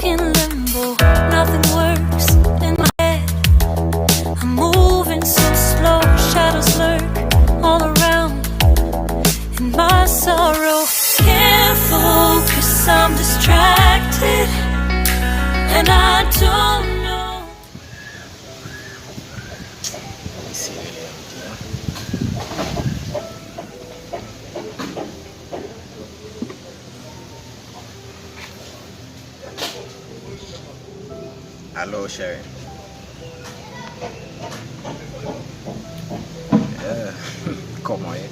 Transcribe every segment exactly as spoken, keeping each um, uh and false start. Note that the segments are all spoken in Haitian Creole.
In limbo, nothing works in my head. I'm moving so slow, shadows lurk all around in my sorrow. Can't focus, I'm distracted, and I don't know. Alo, cheri. Yeah. Kòman w ye?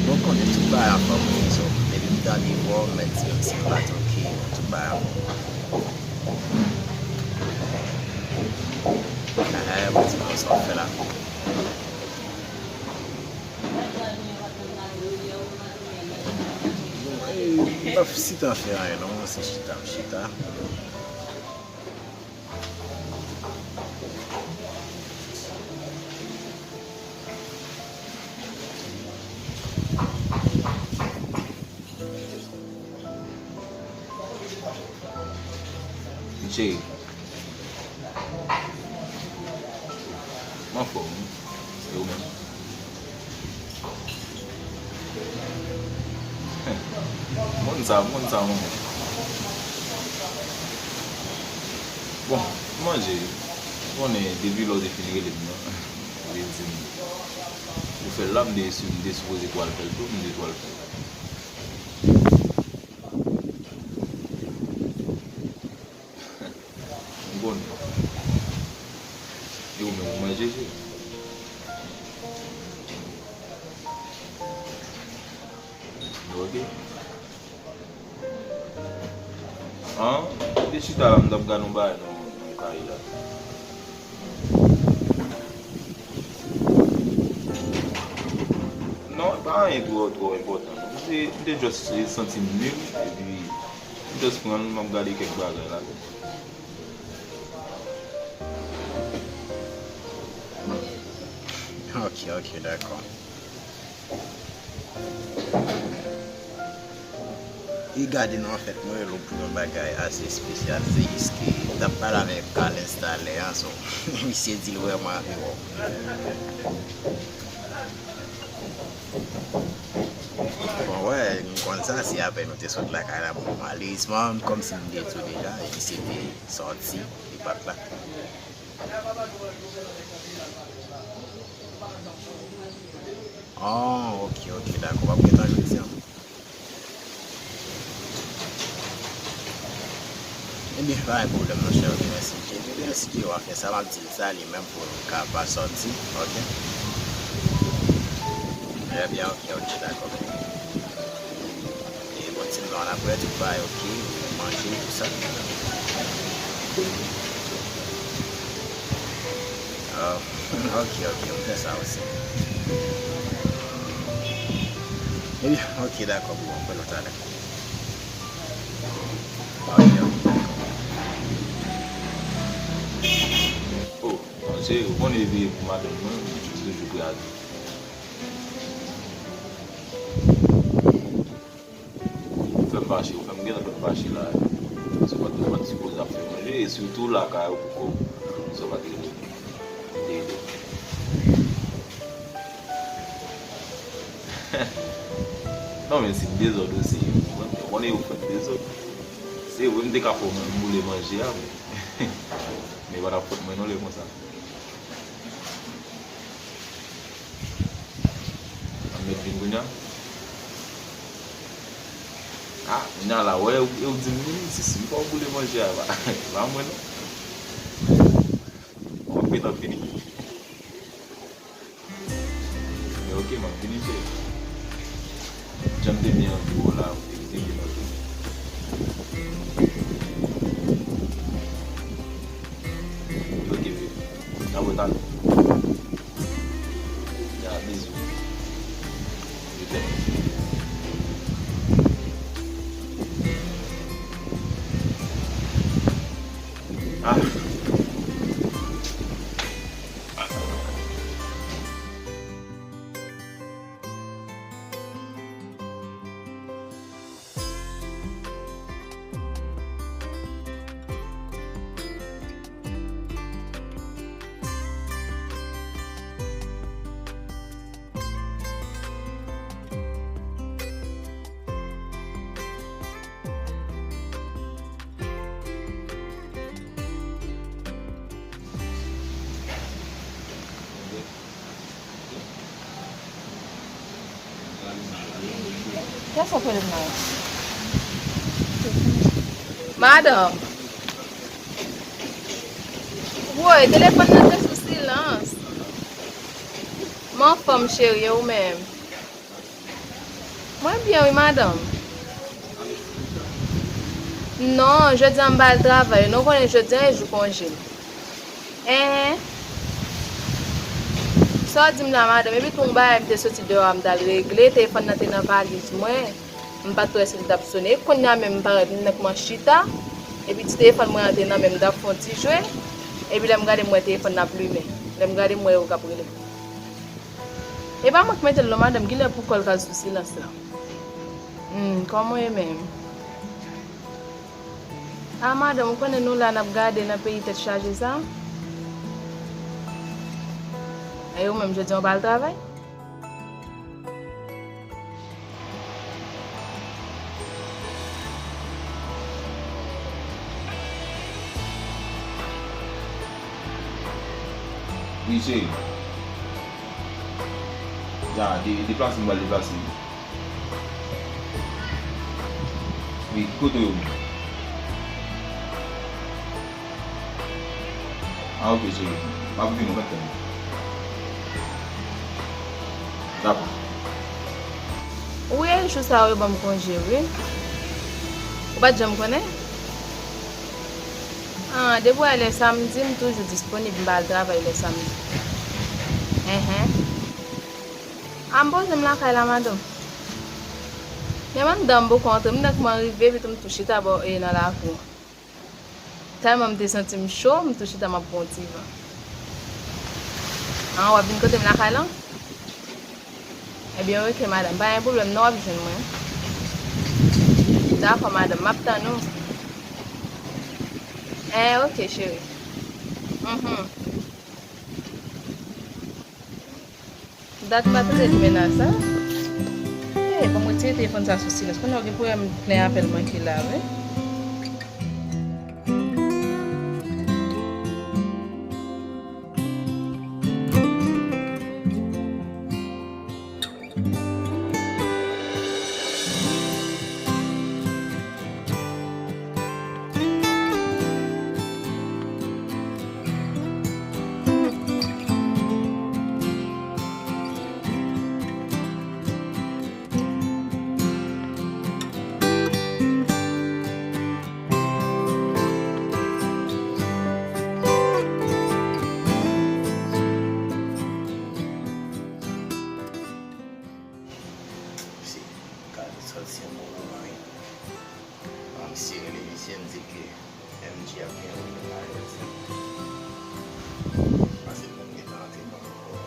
Bon, konnen tout bagay anfòm wi, so, depi m tande vwa w, m mèt di menm si m pa t oke, tout bagay anfòm. Ehe, mwen di nou sa w fè la. Bon, e, m pa chita fè anyen non, se chita m chita. Cheri. M anfòm wi. E ou menm? Moun sa, moun sa, moun. Bon, manje. Ou konnen, depi lè w te fin rele m nan, ou te di m, ou fè l la, m te, si m te sipoze pral fè l tou, m te pral fè l. M konnen. E ou menm, ou manje, cheri? Ok. An, m te chita la, m t ap gade yon bagay nan, nan kay la. Non, pa anyen twò, twò enpòtan non. M te, m te just santi m nil, epi m just pran l, m ap gade kèk bagay la. Ok, ok, dakò. E gade non, anfèt, mwen rele w pou yon bagay ase espesyal. Se jis ke m t ap pale avèk Kalens talè a, so, misye di l wè mwen anviwon. Bon, wè, m konn sa, se apre nou te sot lakay la, bon, malerezman, kòmsi m te di w deja, e misye te sòti, li pa t la. Oh, ok, ok, dakò, w ap gentan jodi a. Ebyen, pa gen pwoblèm, monchè, ok, mèsi Dye. Ebyen, si Dye w a fè sa, m ap di l sa li menm pou l ka pa sòti, ok? Ebyen, ok, ok, dakò. E bon, ti moun, apre tout bagay ok, manje, tout sa. Ah, ok, ok, m fè sa osi. Ebyen, ok, dakò, bon, m wè nou talè. Ok, ok, dakò. Oh, se, ou konnen epi pou madanm mwen, m toujou prè a di. Ou fè m fache, ou fè m gentan fè m fache la. Se pa t, ou pa t sipoze ap fè manje, e sitou lakay ou poko, sa w pa t rele m. Te rele m. Non, men si m dezòd osi, ou konprann, ou konnen ou fè m dezòd. Se vre, m te ka fè w boule manje a, men, men e pa t ap fòt mwen non lè konsa. Ann mèt vin kounye a. Ah, kounye a la, wè, ou, ou di m, si, si m fè w boule manje a, e pa, e pa mwen non. Mwen gentan fini. Men ok, m ap vini, cheri. Jan m te byen anvi w la, ou te di m, ok. Ok, baby. N ap wè talè. Ya, bizou. Respè. Ah. Madanm. Woy, telefòn nan te sou silans. M anfòm, cheri, e ou menm? Mwen byen, wi, madanm. Non, jodi a m pa al travay. Nou konnen jodi a e jou konje m. Enhen. Sa w di m la, madanm? Epi tou, yon bagay m te soti deyò a, m t al regle. Telefòn nan te nan valiz mwen. M pa t wè si l t ap sone. E kounye a menm, m parèt, m nan kòman chita. Epi ti telefòn mwen an te nan men m, m t ap fè yon ti jwe. Epi lè m gade, m wè telefòn nan ap limen. Lè m gade, m wè yo k ap rele m. E pa mwen k mete l non, madanm, kilè pou kò l ka sou silans la? Hmm, kòman w ye menm? A, madanm, ou konnen nou la n ap gade nan peyi tèt chaje sa? E ou menm, jodi a w pa al travay? Wi, cheri. Ya, de-, deplase, m pral deplase. Wi, ki kote w ye? A, oke, cheri. M ap vini, ou mèt tann. Dakò. Wi, jou sa yo ban m konje, wi. Ou pa t janm konnen? Ah, depi w wè lè samdi, m toujou disponib, m pa al travay lè samdi. Enhen. Ah, m poze m lakay la, madanm. Menm anndan m poko antre, m nan kòman rive, epi tou m tou chita bò e nan lakou. Tèlman m te santi m cho, m tou chita m ap pran yon ti van. Ah, w ap vin kote m lakay lan? Ebyen, oke, madanm, pa gen pwoblèm, non, w ap jwenn mwen. Dakò, madanm, m ap tann ou. Eh, oke, cheri. Mhm. Dat m pa tande l mennaj sa. Eh, ban m retire telefòn sa sou silans. Kounye a w gen pwoblèm plen apèl manke la, wi. Si, ka sòti yon bon moman, wi. An, misye rele misye, m di ke M J ap gen yon reyoun la jodi. Pase l konn gentan antre ban m ankò.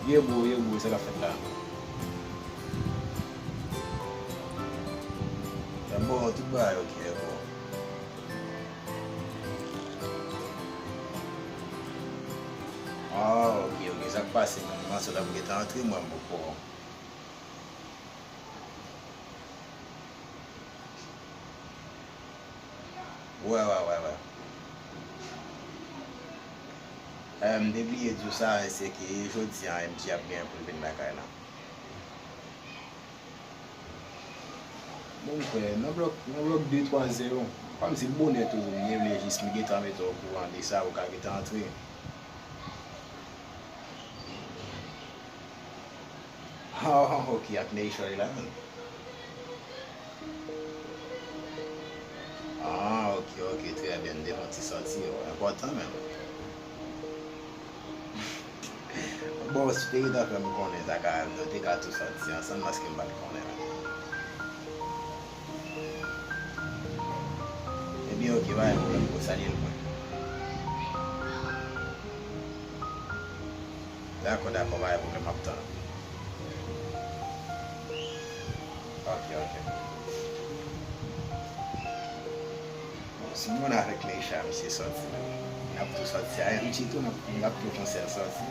Ye bro, ye bro, sa k ap fèt la? Bon, tout bagay ok, bro. Ah, ok, ok, sa k pase, man? Manso t ap gentan antre, mwen, m poko. Wè, wè, wè, wè. Eh, m te bliye di w sa, se ke jodi a, M J ap gen pou l vin lakay la. Bon, m kwè, nan blòk, nan blòk de twa zè yo, kòmsi bonè toujou, m te vle jis m gentan mete w okouran de sa, ou ka gentan antre. Ah, ok, ak Neychòy la menm. Ah, ok, ok, trè byen, m te fè yon ti sòti, enpòtan menm. Bon, si w te gentan fè m konnen, sa ka, nou te ka tou sòti ansanm, paske m pa t konnen menm. Ebyen, ok, pa gen pwoblèm, bro, salye l pou mwen. Dakò, dakò, pa gen pwoblèm, m ap tann ou. Ok, ok. Bon, si moun avèk Neysha, misye sòti tou. N ap tou sòti a M J tou, n ap, n ap tou fè yon sèl sòti.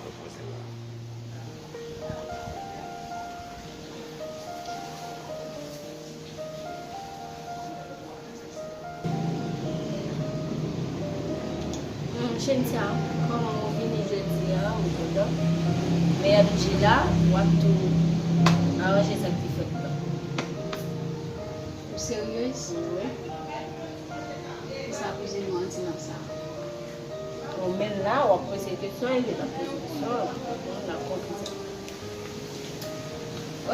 Repoze la. Cynthia, kòman w vini jodi a, ou kontan? Men M J la, w ap tou aranje sa k te fèt la. Ou seryez? Wi. Poukisa kouzin ou an ti nan sa? Bon, men la, w ap poze kesyon, e li p ap poze kesyon, l ap konprann.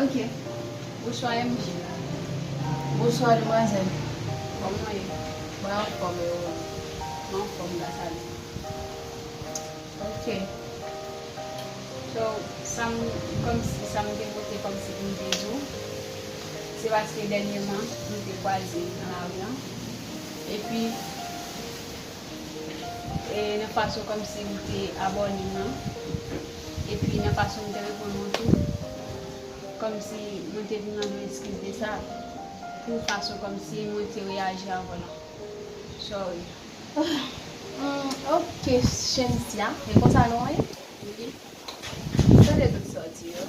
Ok. Bonswa, M J. Bonswa, demwazèl. Kòman w ye? Mwen anfòm, e ou? Mwen anfòm, gras a Dye. Ok. So, sa m, kòmsi, sa m te pote kòmsi pou m te di w, se paske dènyèman, nou te kwaze nan lari an. Epi, e nan fason kòmsi ou te abòne m nan, epi nan fason m te reponn ou tou, kòmsi mwen te vin mande w eskiz de sa, pou fason kòmsi mwen te reyaji avè w lan. Sorry. Hmm, ok, Cynthia, e konsa nou ye? Wi. M tande tout sa w di yo.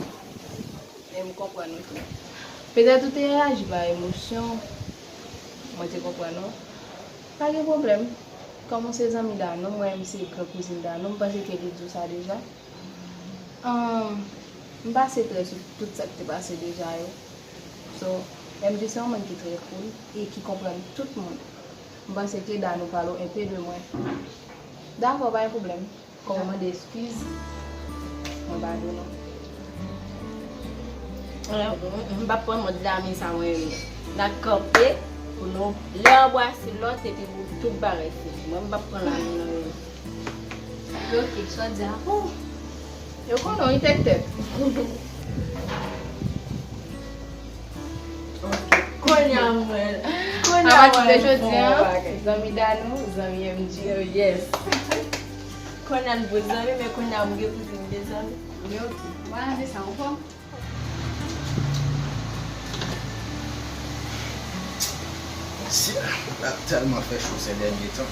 E m konprann ou tou. Petèt ou te reyaji pa emosyon, mwen te konprann ou. Pa gen pwoblèm. Kòm ou se zanmi Danou, mwen menm se gran kouzin Danou, m panse ke li di w sa deja. Ahn, m pa strès sou tout sa k te pase deja yo. So, M J se yon moun ki trè cool e ki konprann tout moun. M panse ke Danou pale w enpe de mwen. Dakò, pa gen pwoblèm. Kòm ou mande eskiz, mwen padone w. M p ap pran mòd lame sa mwen renmen. N a kanpe pou nou lè anbrase lòt epi pou tout bagay fini. Mwen m p ap pran lame nan men nou. Ok, sa w di a. Ou, yo konnen w wi tèktèk. Ok, kounye a mwen, kounye a mwen fè yon bagay. Apati de jodi a, zanmi Danou, zanmi M J. Yes. Kounye a n bon zanmi, men kounye a m gen pou di m de zanmi. Wi, ok. Mwen anvi sa, w anfòm? Mesye, la tèlman fè cho sè dènye tan.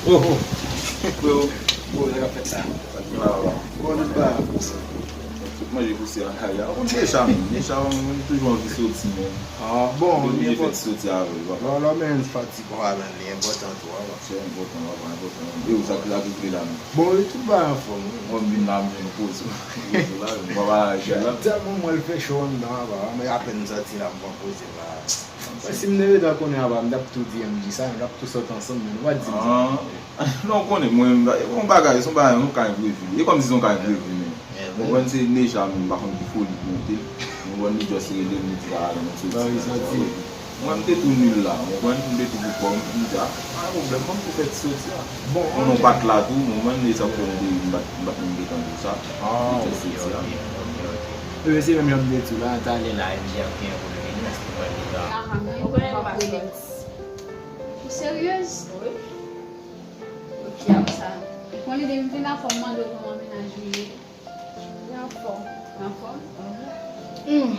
Oh, oh. Freo, bon, sa k ap fèt la? Sa k gen la, la? Bon, nou pa. Tout manje pouse lakay la. Ou konn deja, men. Deja, mwen toujou anvi soti, men. Ah, bon, li oblije fè ti soti avè l, papa. Non, non, men fatigue, papa, men li enpòtan tou, papa. Se enpòtan, papa, enpòtan. E ou, sa k la ki vle la, men? Bon, wi, tout bagay anfòm, wi. Mwen, m vin la, m vin poze. Poze la, men papa, jèn la. Tèlman mwen, l fè cho anndan, papa, men apèn m soti la, m pran poze la. Mwen, si m te rete konnen anba, m t ap tou di M J sa, nou t ap tou sot ansanm, men nou pa t di m sa. Ah. Non, w konnen, mwen, e yon bagay, se yon bagay, yon ka enprevi. E kòmsi se yon ka enprevi, men. Ou konprann, se deja, men m pa konn ki foli k monte. Ou konprann, li just rele m, li di, "Ah, nou soti, nou soti." Mwen, m te tou nil la, ou konprann, m te tou pou kò m, m di, "Ah, pa gen pwoblèm, ban m tou fè ti soti a." Bon, konnen w pa t la tou, ou konprann, e sa k fè m te, m pa t, m pa t menm gentan di w sa. Ah, ok, ok, ok, ok. Ebyen, se menm jan m te di w la, talè la, M J ap gen pou l vini, paske mwen deja. Ou konnen nou pa fè. Ou seryez? Wi. Ok, ap sa. Ou konnen depi m vin la, fò m mande w kòman mennaj ou ye. Li anfòm. Anfòm? Mhm. Hmm.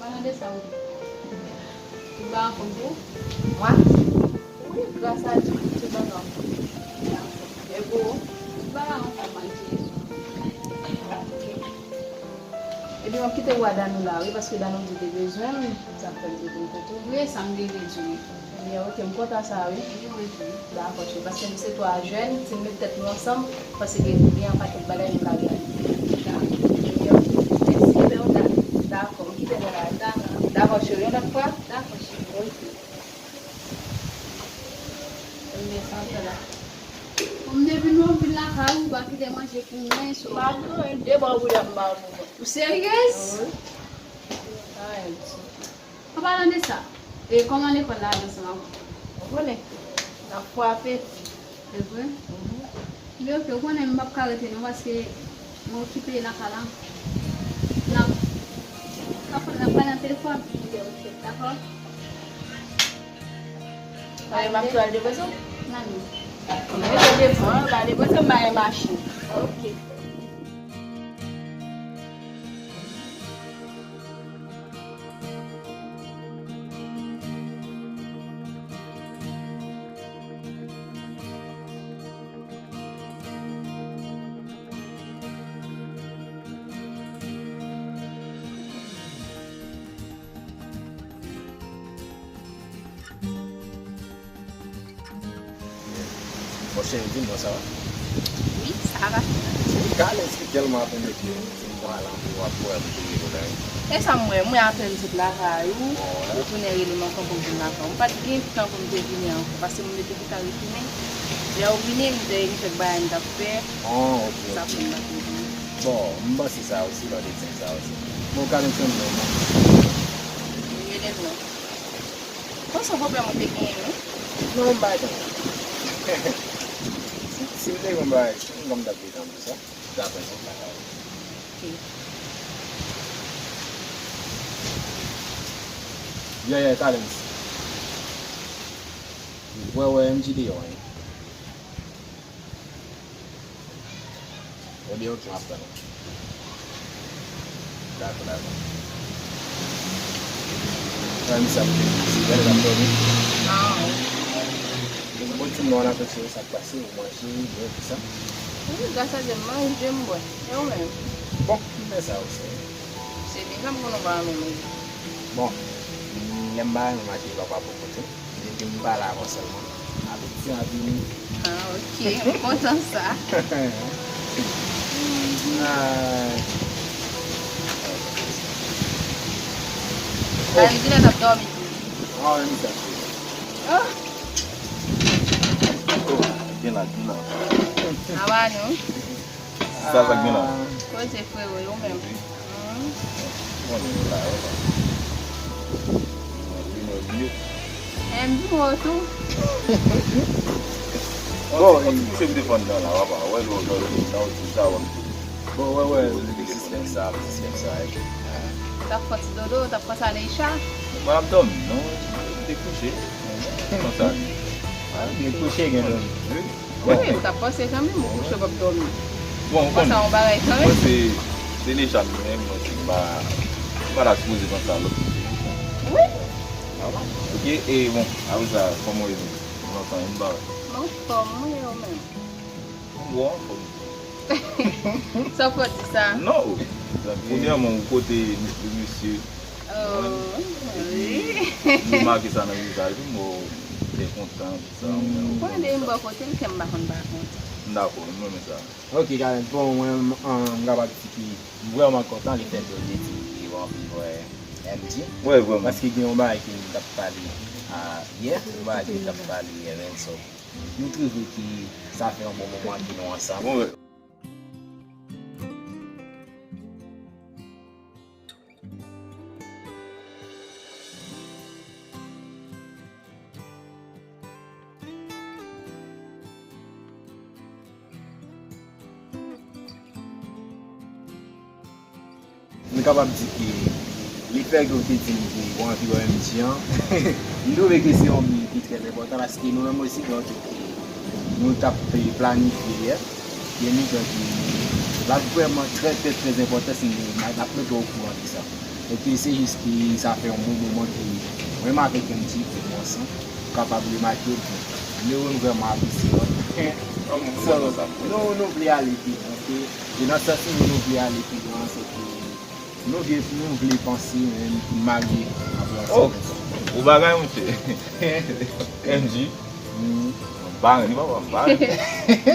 Palan de sa, ou tout bagay anfòm pou ou? Mwen? Wi, gras a Dye, tout bagay anfòm. Li anfòm. E pou ou? Tout bagay anfòm, ak Jezi. Ok. Ebyen, m ap kite w a Danou la, wi, paske Danou di te bezwen m, sa k fè m te vin kote w. Wi, e sa m te vle di w. Ebyen, ok, m kontan sa, wi. Wi, mwen tou. Dakò, cheri, paske nou se twa jèn, si n met tèt nou ansanm, m panse ke gen yon pakèt bagay nou ka reyalize. Dakò. Ebyen, ok, mèsi. Fè yon dat. Dakò, m kite nou la, wi. Dakò. Dakò, cheri, yon lòt fwa. Dakò, cheri. Ok. Ebyen, sa fè la. Kòm depi nou vin lakay ou, pa kite manje pou mwen, so. Pa pran de bò pou dam ba pou mwen. Ou seryez? Wi. An palan de sa, e kòman lekòl la ale ansanm avè w? Ou konnen, n ap frape. Se vre? Mhm. Men ok, ou konnen m p ap ka rete non, paske mwen okipe lakay la. N ap, n ap, n ap pale nan telefòn. Ok, ok, dakò. Mwen, m ap tou al depoze w. Nan men. Mwen te devan, m al depoze w, m bay machin. Ok. Monchè, di m non, sa va? Wi, sa va. Kalens ki tèlman ap enmete m, di m pral anvi w ap wè m te rele w la wi. E sa m wè, m wè apèn sot lakay ou, ou tounen rele m ankò pou m vin lakay ou. M pa t gen tan pou m te vini ankò, paske m mete gentan retounen. Lè ou vini, m te gen kèk bagay m t ap fè. Ah, ok, sa ok. Fè m pa t vini. Bon, m panse sa osi, lè w te di m sa osi. Bon, Kalens, se m non, non. Rele m non. Bon, se pwoblèm ou te genyen, wi. Non, m bay tan. Si, si m te gen yon bagay, m konn m t ap gen tan pou sa. Dapre sa, m pa ka wè. Ok. Yeah, yeah, Kalens. Wè, wè, M G deyò, wi. Ebyen, ok, m ap tann ou. Dakò, dakò. Sa, misye ap fè, misye genlè l ap dòmi. Ah, wi. Bon, di m non, nan fè sa k pase, ou manje, bwè, tout sa. Wi, gras a Dye, m manje, m bwè. E ou menm? Bon, m fè sa osi. Se deja m konn ou pa renmen manje. Bon, lè m pa renmen manje, papa poko tou. Depi m pale avè w sèlman, apeti a vini. Ah, ok. M kontan sa. Ay. Anjina t ap dòmi tou. Ah, wi, misye ap dòmi. Oh. Oh, gen la, gen la. Aba nou. Sa, sa k gen la? Koze frero, yo menm. Konnen nou la, yo la. Li mwen byen. M di w tou. Bon, e ti kouche m te fann nan la, papa. Wè, lò, lò, lò, nan ti sa, wè. Bon, wè, wè, li te sistèm sa, sistèm sa, epi. T ap fè ti dodo, t ap panse a Neisha. Mwen ap dòmi, non? M te kouche. Konsa. Ah, byen kouche, gen dòmi. Wi. Wi, m t ap panse kanmenm, ou kouche w p ap dòmi. Bon, ou konnen. Panse a yon bagay kanmenm. Mwen se, se Neisha m renmen, mwen se m pa, m pa ta sipoze panse a lòt moun. Wi. Ok, e bon, apre sa, kòman w ye menm? Lontan, yon bagay. M anfòm, wi, ou menm? M bon, anfòm. Sa w fè w di sa? Non, premyèman, ou kote mesye. Oh, wi. Epi, m remake sa nan vizaj ou, m wè w trè kontan, tout sa. Ou konnen depi m bò kote l, kè m pa konn pa kontan. M dakò, m renmen sa. Ok, Karen, bon, mwen, m, m kapab di ke m vrèman kontan lefètke w te di ke w anvi wè M G. Wi, vrèman. Paske gen yon bagay ke m t ap pale, a, yè, yon bagay ke m t ap pale yè, men so, nou twouve ke sa fè yon bon moman ke nou ansanm. Bon, wi. M kapab di ke lefètke w te di m ke w anvi wè M G an, m twouve ke se yon bi ki trè enpòtan paske nou menm osi gen yon tèt ke nou t ap planifye yè. Gen yon tèt ke l ap vrèman trè, trè, trè enpòtan si n ap mete w okouran de sa. Epi se jis ke sa fè yon bon moman ke mwen menm avèk M G ke nou ansanm, ou kapab remake ke nou vrèman apresye lòt. So, nou, nou vle ale pi lwen, ok? E nan sans nou, nou vle ale pi lwen, se ke nou vle, nou vle panse menm pou n marye apre yon sèten tan. Ou bagay, monchè. M G. M pa renmen li, papa, m pa renmen li.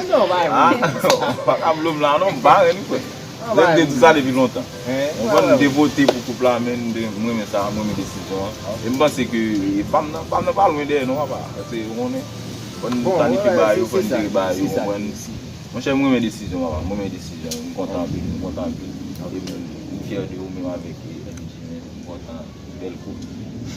Non, pa renmen li. Ah, pa ka blo m la, non, m pa renmen li, frè. Lè m te di sa depi lontan. Ou konprann, m te vote pou koup la, men m te, m renmen sa, m renmen desizyon an. E m panse ke pa m nan, pa m nan pa lwen dèyè non, papa. Paske ou konnen, fò n planifye bagay yo, fò n jere bagay yo, ou konprann. Monchè, m renmen desizyon, papa, m renmen desizyon. M kontan anpil, m kontan anpil. E m, m fyè de ou menm avèk, e, M G, men m kontan, bèl koup.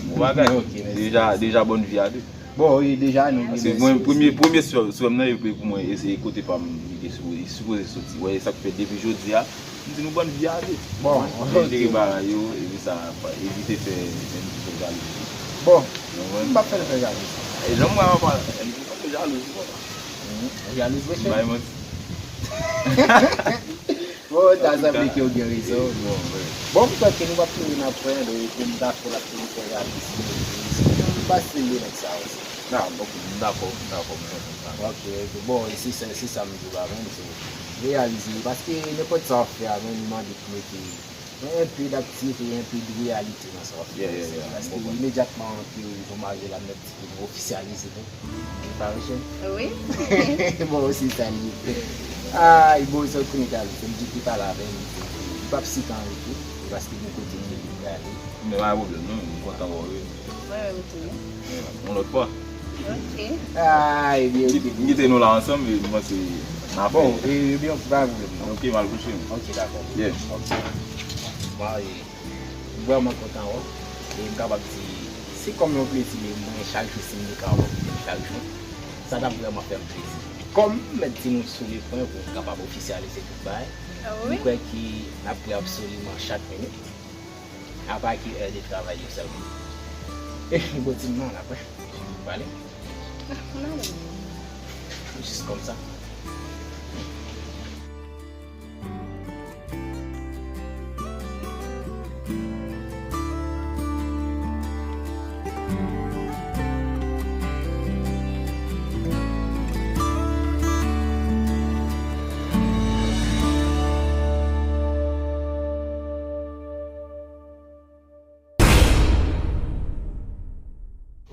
Bon bagay. Deja, deja bòn vi a de. Bon, wi, deja, nou gen. Se mwen, premye, premye swè, swè m nan, epi pou mwen, e se kote pa m, li te sipo-, li sipoze soti. Wè, e sa k fè depi jodi a, m di nou bòn vi a de. Bon, ok. Jere bagay yo, epi sa, pa, evite fè, fè M G fè jalouzi. Bon, m p ap fè l fè jalouzi. E jan m wè a, pa, M G pa fè jalouzi, papa. Jalouzi, mesye. M bay manti. Bon, ta sanble ke w gen rezon. Bon, bon, m kwè ke nou p ap tounen nan pwen, e pou m dakò l ap tounen fè jalouzi. M pa stil de nèg sa osi. Nan, ok, m dakò, m dakò, m konprann sa. Ok, ok, bon, e se sa, se sa m di w la menm, se reyalize, paske nenpòt sa w ap fè a, menm mande pou mete Mwen enpe d ap tire enpe de reyalite nan sa w ap fè. Yeah, yeah, yeah. Paske imedyatman ke w marye la, m mèt di ke nou ofisyalize nou. Preparation. Wi. Bon, se sa li ye. Ay, bon, sa w konnen Carlito, m di ki pale avè m, m di, li p ap si tan rete, paske gen kote ke li prale. Men pa gen pwoblèm, non, m kontan wè w, wi. Mwen menm tou. Yon lòt fwa. Ok. Ah, ebyen, ok. M kite nou la ansanm, e m panse n a fè. Bon, e, ebyen, ok, pa gen pwoblèm, non. Ok, m al kouche m. Ok, dakò. Yeah. Ok. Bon, e, m vrèman kontan wè w. E m kapab di, se kòm yon plezi, men mwen, chak jou, si m te ka wè w, m te chak jou. Sa t ap vrèman fè m plezi. Kòm m mèt di nou sou le pwen pou m kapab ofisyalize tout bagay, ah wi, m kwè ke n ap prè absoliman chak minit. Apa ki è de travay yo sèlman. E, bon, di m non, la, kwè. Pale. Ah, ann ale. Jis kòmsa.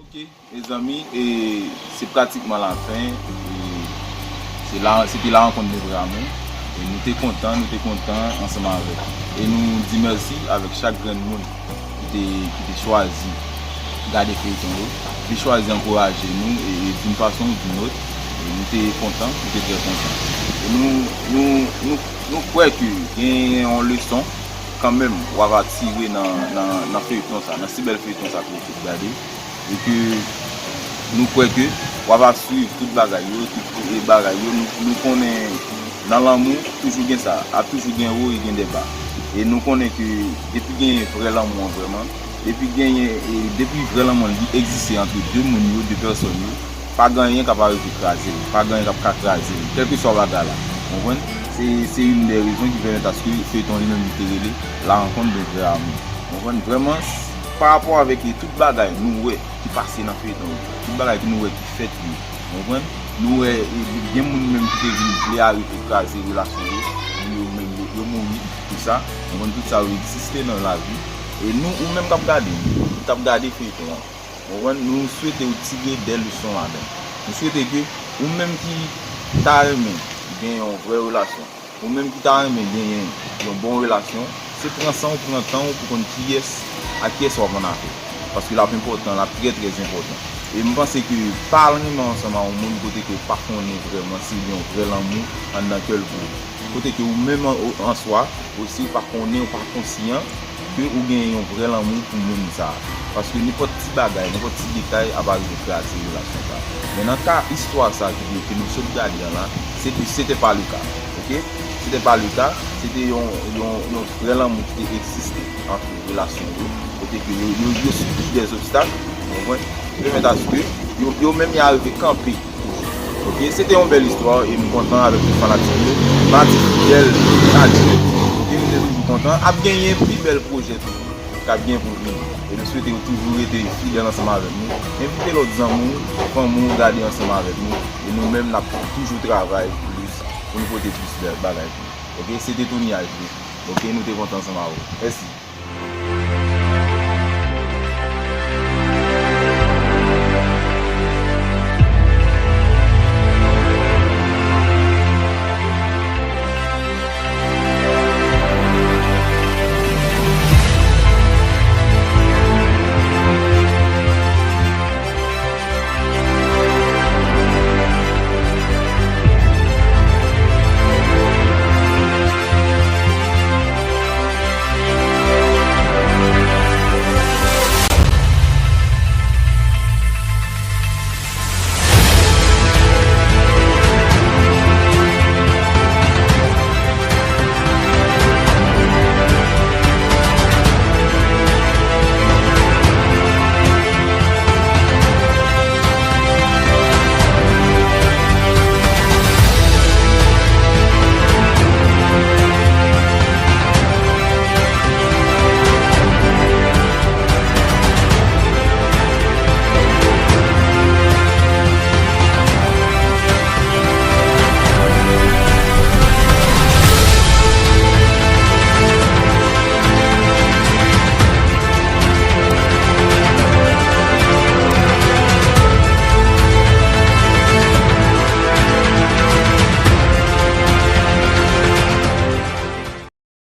Ok, mezanmi, e se pratikman lafen. E se la, se te la rankont de vrè amou. E nou te kontan, nou te kontan ansanm avèk. E nou di mèsi avèk chak grenn moun ki te, ki te chwazi gade feyton yo, ki te chwazi ankouraje nou, e, e d'une façon ou d'une autre. E nou te kontan, nou te trè kontan. E nou, nou, nou, nou kwè ke gen yon leson kanmenm w ap tire nan, nan, nan feyton sa, nan si bèl feyton sa ke w sot gade. E ke nou kwè ke w ap swiv tout bagay yo, tout, e, bagay yo. Nou, nou konnen nan lanmou, toujou gen sa, ap toujou gen wo e gen de ba. E nou konnen ke depi gen vrè lanmou an vrèman, depi genyen, e, depi vrè lanmou an li egziste ant de moun yo, de pèsòn yo, pa gen anyen k ap rive kraze l, pa gen anyen k ap ka kraze l, kèlkeswa bagay la. Ou konprann? Se, se youn dè rezon ki pèmèt aske feyton li menm li te rele La Rencontre d'un Vrai Amour. Ou konprann? Vrèman, s-, pa rapò avèk tout bagay nou wè ki pase nan feyton yo, tout bagay ke nou wè ki fèt yo, ou konprann? Nou wè, e, gen moun menm ki te vin vle arete kraze relasyon yo, pou yo menm yo, yo mouri pou sa, ou konprann? Tout sa yo egziste nan lavi. E nou, ou menm k ap gade, ou t ap gade feyton an. Ou konprann? Nou swete w tire de leson ladan. Nou swete ke ou menm ki ta renmen gen yon vrè relasyon, ou menm ki ta renmen genyen yon bon relasyon, se pran san w, pran tan w pou konn kiyès, a kiyès w ap annafè. Paske l ap enpòtan, l ap trè, trè enpòtan. E m panse ke pa al renmen ansanm a yon moun kote ke w pa konnen vrèman si gen yon vrè lanmou anndan kè l pou ou. Kote ke ou menm an, an swa, osi ou pa konnen, ou pa konsyan ke ou gen yon vrè lanmou pou moun sa a. Paske nenpòt ti bagay, nenpòt ti detay ap rive kraze relasyon sa a. Men nan ka istwa sa a ke, ke nou sot gade an la, se te, se te pa le ka. Ok? Se te pa le ka. Se te yon, yon, yon vrè lanmou ki te egziste ant relasyon yo. Kote ke yo, yo, yo sibi dè zobstak, ou konprann? Ki pèmèt aske yo, yo menm y arive kanpe. Ok, se te yon bèl istwa e m kontan avèk tout fanatik yo. Pati fidèl a Dye. Ok, nou te toujou kontan. Ap genyen pi bèl pwojè toujou k ap gen pou vini. E nou swete w toujou rete fidèl ansanm avèk nou. Envite lòt zanmi w, fanmi w gade ansanm avèk nou. E nou menm, n ap toujou travay plis pou nou pote plis bèl bagay pou nou. Ok, se te Tony H V. Ok, nou te kontan ansanm avè w. Mèsi.